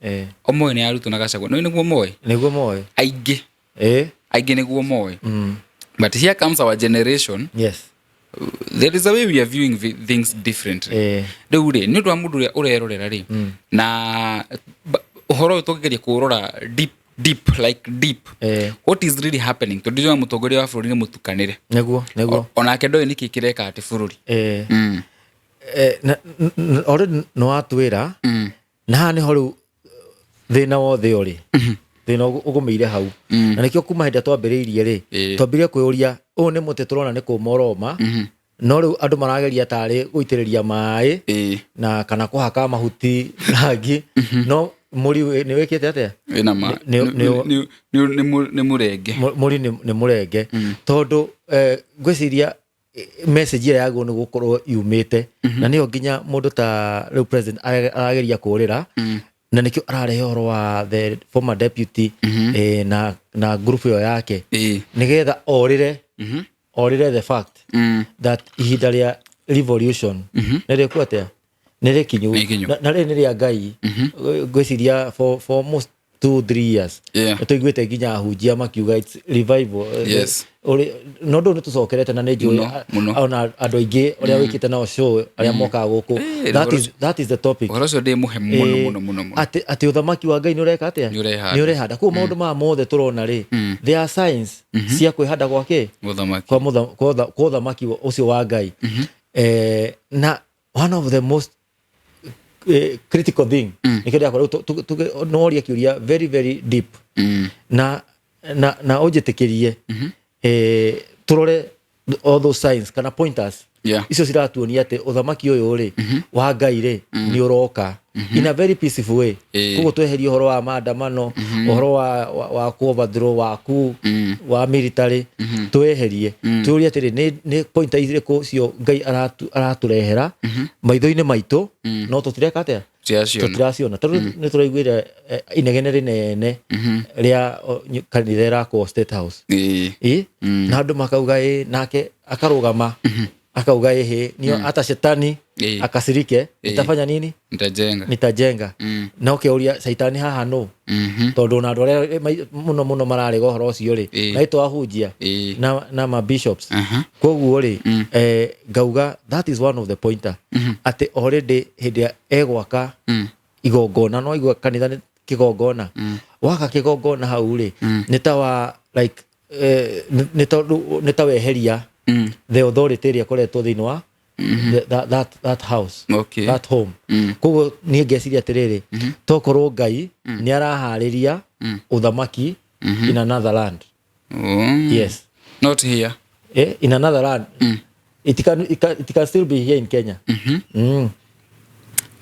Speaker 2: o moĩ nĩ arutwo na Gachagua. Nĩ nĩguo moĩ?
Speaker 1: Nĩguo moĩ.
Speaker 2: Aingĩ, aingĩ nĩguo moĩ. But here comes our generation. There is a way we are viewing things differently. Rĩu rĩ, nĩ ũndũ wa mũndũ ũrĩa ũrerorera rĩ, na ũhoro ũyũ tũngĩgeria kũũrora deep, deep, like deep, what is really happening? Tondũ ndĩrona mũtongoria wa bũrũri nĩ mũtukanĩre.
Speaker 1: Nĩguo.
Speaker 2: Onake ndoĩ nĩkĩ kĩreka atĩ bũrũri.
Speaker 1: Already nĩ watwĩra, na haha nĩho rĩu thĩna wothe ũrĩ, thĩna ũgũmĩire hau, na nĩkĩo kuma hĩndĩ ĩrĩa twambĩrĩirie rĩ, twambĩrĩrie kwĩyũria, ũyũ nĩ mũtĩ tũrona nĩ kũma ũroma, no rĩu andũ marageria tarĩ gũitĩrĩria maĩ na kana kũhaka mahuti rangi, no mũri nĩ wĩkĩte atĩa?
Speaker 2: Wĩna ma nĩ mũrenge.
Speaker 1: Mũri nĩ mũrenge, tondũ ngwĩciria message ĩrĩa yagĩrĩirwo nĩ gũkorwo yumĩte, na nĩyo nginya mũndũ ta rĩu president arageria kũrĩra, na nĩkĩo ararehe ũhoro wa the former deputy, na group ĩyo yake, nĩgetha orĩre the fact that ihinda rĩa revolution nĩ rĩku atĩa, nĩ rĩkinyu.
Speaker 2: Nĩ ikinyu.
Speaker 1: Na rĩrĩ nĩ rĩa Ngai. Ngwĩciria for almost 2-3 years nĩ tũiguĩte nginya ahunjia makiuga it's revival. No ndũ nĩ tũcokerete, na nĩ njũĩ
Speaker 2: Mũno, mũno.
Speaker 1: ona andũ aingĩ ũrĩa wĩkĩte nao show, arĩa mokaga gũkũ, that is the topic.
Speaker 2: Ũhoro ũcio ndĩ mũhe mũno, mũno, mũno, mũno.
Speaker 1: Atĩ ũthamaki wa Ngai nĩ ũreka atĩa?
Speaker 2: Nĩ ũrehanda.
Speaker 1: Nĩ ũrehanda. Koguo maũndũ maya mothe tũrona rĩ, they are signs cia kwĩhanda gwa kĩ?
Speaker 2: Mũthamaki.
Speaker 1: Kwa ũthamaki ũcio wa Ngai. Na one of the most critical thing, nĩkĩo ndĩrakwĩra rĩu no ũrie kĩũria very, very deep, na ũnjĩtĩkĩrie, tũrore all those signs kana pointers icio ciratuonia atĩ ũthamaki ũyũ rĩ wa Ngai rĩ, nĩ ũroka in a very peaceful way. Koguo tweherie ũhoro wa maandamano, ũhoro wa ku overthrow, wa ku wa military, tweherie, tũrie atĩrĩ, nĩ pointer irĩkũ cio Ngai aratũrehera maitho-inĩ maitũ, no tũtireka atĩa?
Speaker 2: Tũtiraciona.
Speaker 1: Tũtiraciona, tondũ nĩ tũraiguire inegene rĩnene rĩa kanitha ĩrakwo State House. Ĩ, na andũ makauga ĩ, nake akarũgama akauga, ĩhĩ, nio hata shetani akasirike, nitafanya nini?
Speaker 2: Nitajenga.
Speaker 1: Nitajenga. Na ũkĩũria caitani haha nũ? Tondũ ona andũ arĩa mũno mũno mararega ũhoro ũcio rĩ, na ĩtũ ahunjia na ma bishops. Koguo rĩ, ngauga that is one of the pointer, atĩ already hĩndĩ ĩrĩa egwaka igongona, no igua kanitha nĩ kĩgongona, waka kĩgongona hau rĩ, nĩ ta wa like nĩ ta weheria the authority ĩrĩa ĩkoretwo thĩinĩ wa that house, that home. Koguo niĩ ngeciria atĩrĩrĩ, tokorwo Ngai nĩ araharĩria ũthamaki in another land. Yes.
Speaker 2: Not here.
Speaker 1: In another land. It can still be here in Kenya.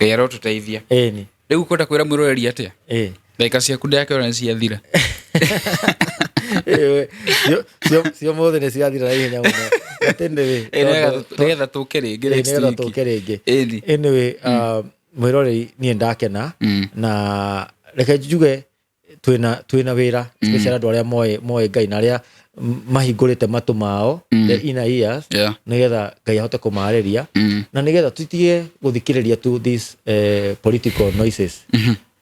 Speaker 2: Ngai arotũteithia.
Speaker 1: Ĩni.
Speaker 2: Rĩu kwenda kwĩra mwĩroreri atĩa? Ndagĩka ciaku ndakĩona nĩ ciathira.
Speaker 1: Cio mothe nĩ ciathira na ihenya mũno. But anyway,
Speaker 2: Nĩgetha tũke rĩngĩ next
Speaker 1: nĩgetha
Speaker 2: week.
Speaker 1: Tũke rĩngĩ. Anyway, mwĩroreri, niĩ ndakena na reke njuge twĩna wĩra, especially andũ arĩa moĩ Ngai na arĩa mahingũrĩte matũ mao, the inner ears, nĩgetha Ngai ahote kũmarĩria na nĩgetha tũtige gũthikĩrĩria tu these political noises,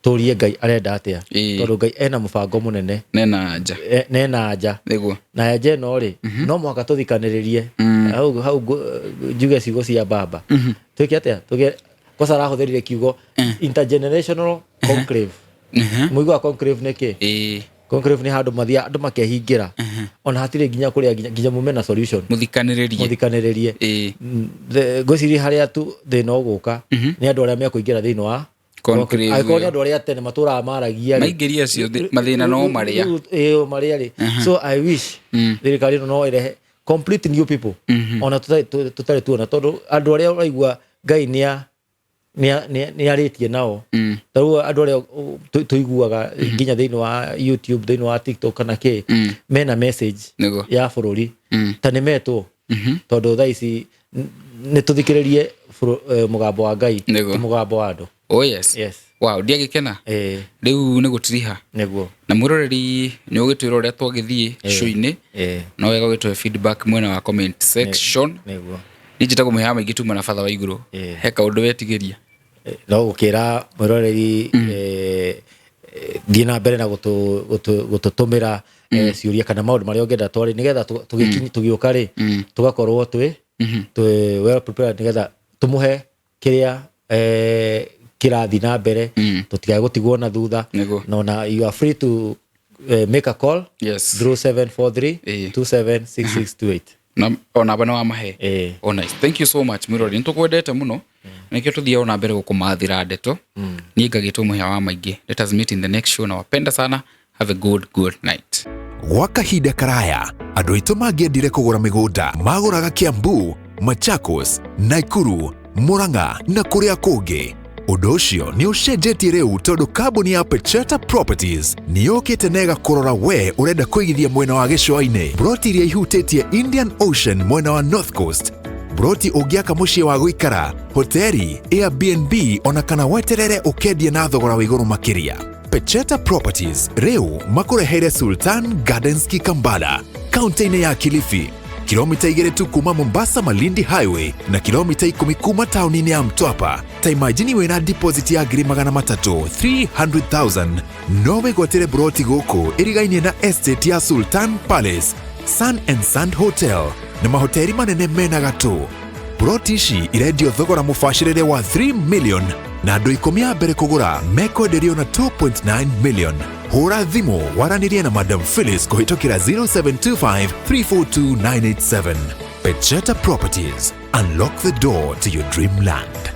Speaker 1: tũrie Ngai arenda atĩa, tondũ Ngai ena mũbango mũnene.
Speaker 2: Nena nja.
Speaker 1: Nena nja. Na nja ĩno rĩ, no mũhaka tũthikanĩrĩrie hau hau njuge ciugo cia baba, twĩke atĩa? Tuge kosa arahũthĩrire kiugo intergenerational conclave. Mũiguaga conclave nĩ kĩ?
Speaker 2: Ĩĩ.
Speaker 1: Conclave nĩ handũ mathia andũ makehingĩra, ona hatirĩ nginya kũrĩa nginya mume na solution.
Speaker 2: Mũthikanĩrĩrie.
Speaker 1: Mũthikanĩrĩrie. Ngwĩciria harĩa tu thĩna ũgũka nĩ andũ arĩa mekũingĩra thĩinĩ wa
Speaker 2: Conclave
Speaker 1: angĩkorwo nĩ
Speaker 2: ĩyo.
Speaker 1: Andũ arĩa tene matũraga maragia rĩ,
Speaker 2: Maingĩria acio mathĩna no marĩa.
Speaker 1: Ĩĩ, marĩa rĩ. So I wish thirikari ĩno no ĩrehe complete new people, ona tũtarĩ tuona, tondũ andũ arĩa ũraigua Ngai nĩ arĩtie nao, ta rĩu andũ arĩa tũiguaga nginya thĩinĩ wa YouTube, thĩinĩ wa TikTok kana kĩ, mena message ya bũrũri, ta nĩ metwo, tondũ thaa ici nĩ tũthikĩrĩrie mũgambo wa Ngai, ti mũgambo wa andũ.
Speaker 2: Oh yes.
Speaker 1: Yes.
Speaker 2: Wow, ndiagĩkena. Rĩu nĩ gũtiriha. Na mwĩroreri, nĩ ũgĩtwĩra ũrĩa twagĩthiĩ show-inĩ. No wega ũgĩtũhe feedback mwena wa comment section. Niĩ njĩtagwo Mũhĩa wa Maingĩ, tuma na batha wa igũrũ. He kaũndũ wetigĩria?
Speaker 1: No gũkĩra mwĩroreri, thiĩ na mbere na gũtũtũmĩra ciũria kana maũndũ marĩa ũngĩenda twarĩ, nĩgetha tũgĩũka rĩ, tũgakorwo twĩ well prepared, nĩgetha tũmũhe kĩrĩa kĩrathiĩ na mbere, tũtikae gũtigwo na thutha. Na ona you are free to make a call through 743 276628.
Speaker 2: Na ona namba nĩ wamahe. Oh, nice. Thank you so much, mwĩroreri, nĩ tũkwendete mũno, nĩkĩo tũthiaga ona mbere gũkũmathĩra ndeto. Niĩ ngagĩtwo Mũhĩa wa Maingĩ. Let us meet in the next show. Nawapenda sana. Have a good good night.
Speaker 3: Gwa kahinda karaya, andũ aitũ mangĩendire kũgũra mĩgũnda magũraga Kiambu, Machakos, Naikuru, Murang'a na kũrĩa kũngĩ. Ũndũ ũcio nĩ ũcenjetie rĩu, tondũ kambuni ya Pecheta Properties nĩ yũkĩte na ĩgakũrora we ũrenda kũigithia mwena wa gĩcũa-inĩ, broti iria ihutĩtie Indian Ocean mwena wa North Coast, broti ũngĩaka mũciĩ wa gũikara, hoteli, Airbnb, ona kana weterere ũkendie na thogora wa igũrũ makĩria. Pecheta Properties rĩu makũreheire Sultan Gardens Kikambala, kaunti-inĩ ya Kilifi, kilomita 2 tu kuma Mombasa Malindi Highway na kilomita 10 kuma tauni-inĩ ya Mtwapa. Ta imagine wĩna deposit ya 300,000, 300,000, no wĩgwatĩre broti gũkũ ĩrigainie na estate ya Sultan Palace, Sun and Sand Hotel na mahoteri manene mena gatũ. Broti ici irendio thogora mũbacĩrĩre wa 3 million, na andũ 10 a mbere kũgũra mekwenderio na 2.9 million. Hũra thimũ waranĩrie na Madam Phyllis kũhĩtũkĩra 0725 342 987. Pecheta Properties, unlock the door to your dreamland.